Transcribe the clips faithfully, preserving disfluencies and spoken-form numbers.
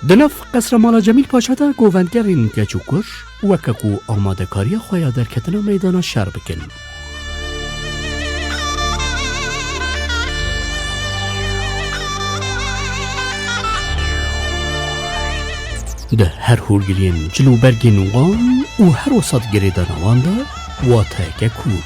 Di nav Qesra Mala Cemîl Paşa de govendgerên keç û kur weke ku amadekariya xwe ya derketina meydana şer bikin. Di her hûrgiliyên cil û bergên wan û her wisa di girêdana wan de wateyeke kûr.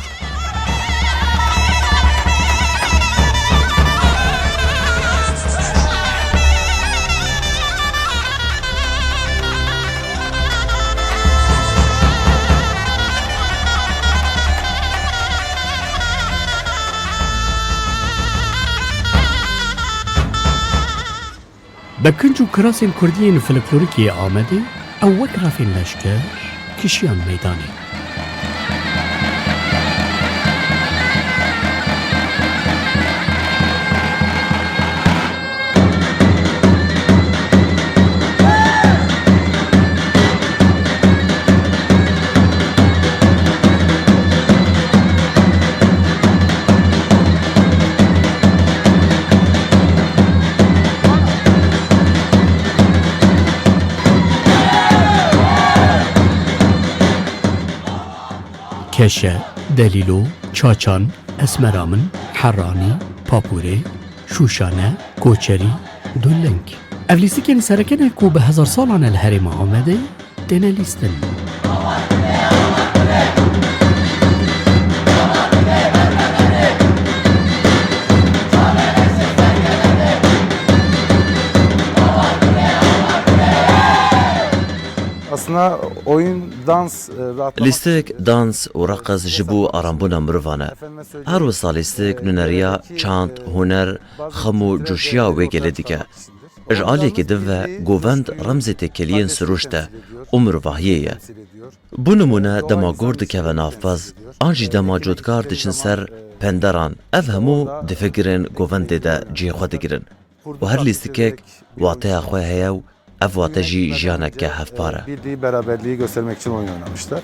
Bi kinc û kirasên kurdî yên folklorîk yê Amedê, ew wek refên leşker kişiyan meydanê. Keşe, Delîlo, Çaçan, Esmeramin, Heranî, Papûrê, Şûşane, Koçerî, Dulleng. Ev lîstikên sereke ne ku bi hezar salan e li herêma Amedê têne lîstin. Aslında oyun, dans, e, rahatlamak Lîstik, dans û reqis ji bo arambûna mirovan e. Her wisa lîstik nûneriya çand, huner, xem û coşiya wê gelê dike. Ji aliyekî din ve govend remzê têkiliyên sirûşt e û mirovahiyê ye. Bo nimûne dema gor dikeve nav pez, an jî dema cotkar diçin ser penderan, ev hemû di fikirên govendê de cihê xwe digirin. Û her lîstikek wateya xwe heye û ev wate jî jiyaneke hevpar e. Birliği, beraberliği göstermek için oyun oynamışlar.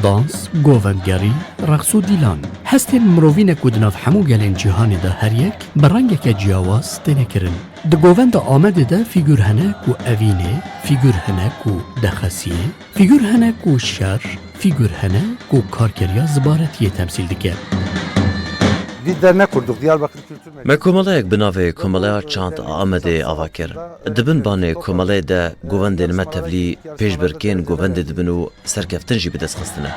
Dans, govendgerî, reqs û dîlan. Hestên mirovî ne ku di nav hemû gelên cîhanê de her yek bi rengeke ciyawaz têne kirin. Di govenda Amedê de fîgûr hene ku evînê, fîgûr hene ku dexesiyê, fîgûr hene ku şer, fîgûr hene ku karkeriya zibaretiyê temsîl dike. Bir dernek kurduk, Diyarbakır Kültür Merkezi. Me komeleyek bi navê Komeleya Çand a Amedê ava kir. Di bin banê komeleyê de govendên me tevlî pêşbirkên govendê dibin û serkeftin jî bi dest xistine.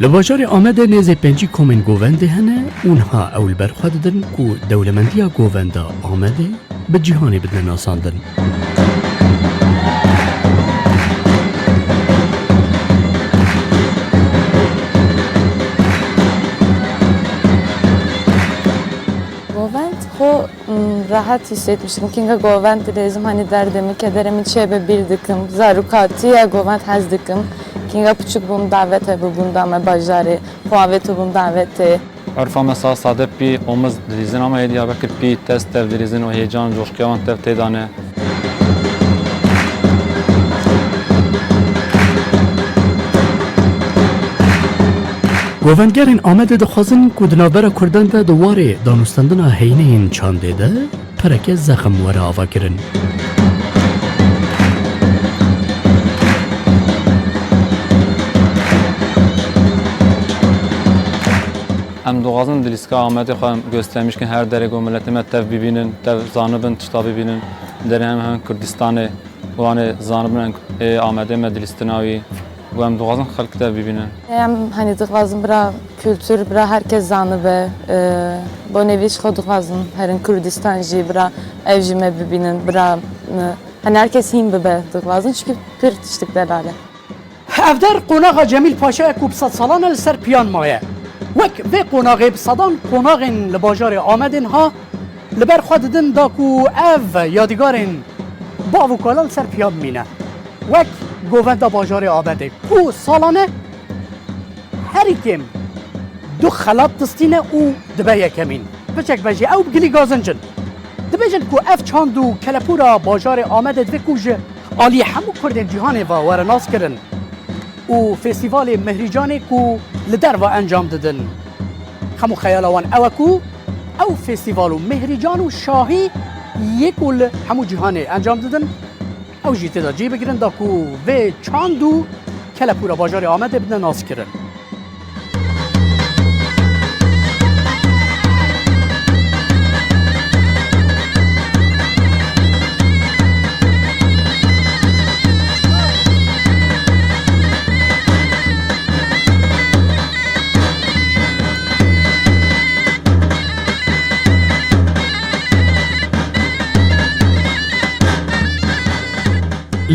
Li bajarê Amedê nêzê pêncî komên govendê hene û niha ew li ber xwe didin ku dewlemendiya govenda Amedê bi cîhanê bidine nasandin. Govend xwe, m, rehet hissetmiştim. Kinga govend dilêzim, hani derdê min, kederê min çê be bîr dikim. Zarokatiya govend hez dikim. Kinga piçik bûm davete bûbûn da me bajarê. Xwe avêtibûm davete. Urfa me sa sade pî, omiz dilîzin ama yê Diyarbekir pî, tez tev dilîzin û heyecan, coşkuya wan tev tê de ne. Govendgerên Amedê dixwazin ku di navbera Kurdan de di warê danûstendina heyîneyên çandê de pireke zexm were avakirin. Em dixwazin dilîska Amedê xwe göstermiş kin, her derê ku miletê me tev bibînin, tev zanibin, tişta bibînin. Derê em hem Kurdistanê, wanê zanibin em ê Amedê me dilîstina wî. Û em dixwazin xelk tev bibînin. Em, hani, dixwazin bira kultur, bira herkes zanibe. E, bo nevîş xwe dixwazin herin Kurdistan jî, bira ev jî me bibînin, bira, e, hani, herkes hîn bibe dixwazin, çünkü pir tiştik delal e. Ev der qonaxa Cemîl Paşa ye ku bi sed salan e li ser piyan maye. Wek vê qonaxê bi sedan qonaxên li bajarê Amedê niha li ber xwe didin da ku ev yadîgarên bav û kala li ser piya bimîne. Wek govenda bajarê Amedê ku salane herî kêm du xelat distîne û dibe yekemîn. Piçek be jî ew bi gilî gazinc in. Dibêjin ku ev çand û kelepûra bajarê Amedê divê ku ji aliyê hemû Kurdên cîhanê ve were naskirin û festîvalê Mihrîcanê ku li derve encam didin. Xem û xeyala wan ew e ku ew festîval û Mihrîcan û şahî yê ku li hemû cîhanê encam didin, ew jî tê de cî bigirin da ku vê çand û kelepûra bajarê Amedê bidine naskirin.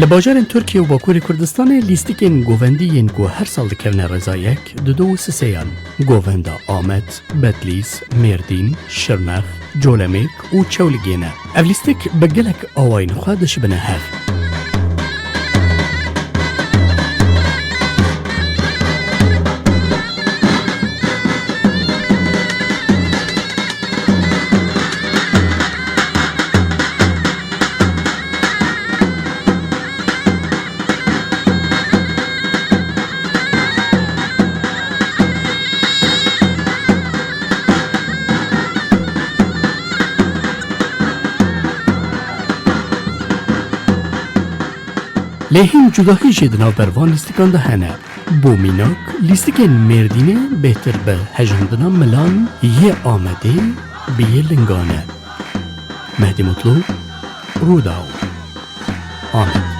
Li bajarên Tirkiye û Bakurê Kurdistanê lîstikên govendî yên ku her sal dikevne rêza yek, didu û sisêyan, govenda Amed, Bedlîs, Mêrdîn, Şirnex, Colemêrg û Çewligê ne. Ev lîstik bi gelek awayên xwe dişibine hev. Lê hîn cudahî jî di navber van lîstikan de hene. Bo mînak, lîstikên Mêrdînê bêhtir bi hejandina milan yê Amedê bi yê lingan e. Mehdî Mutlu, Rûdaw, Amed.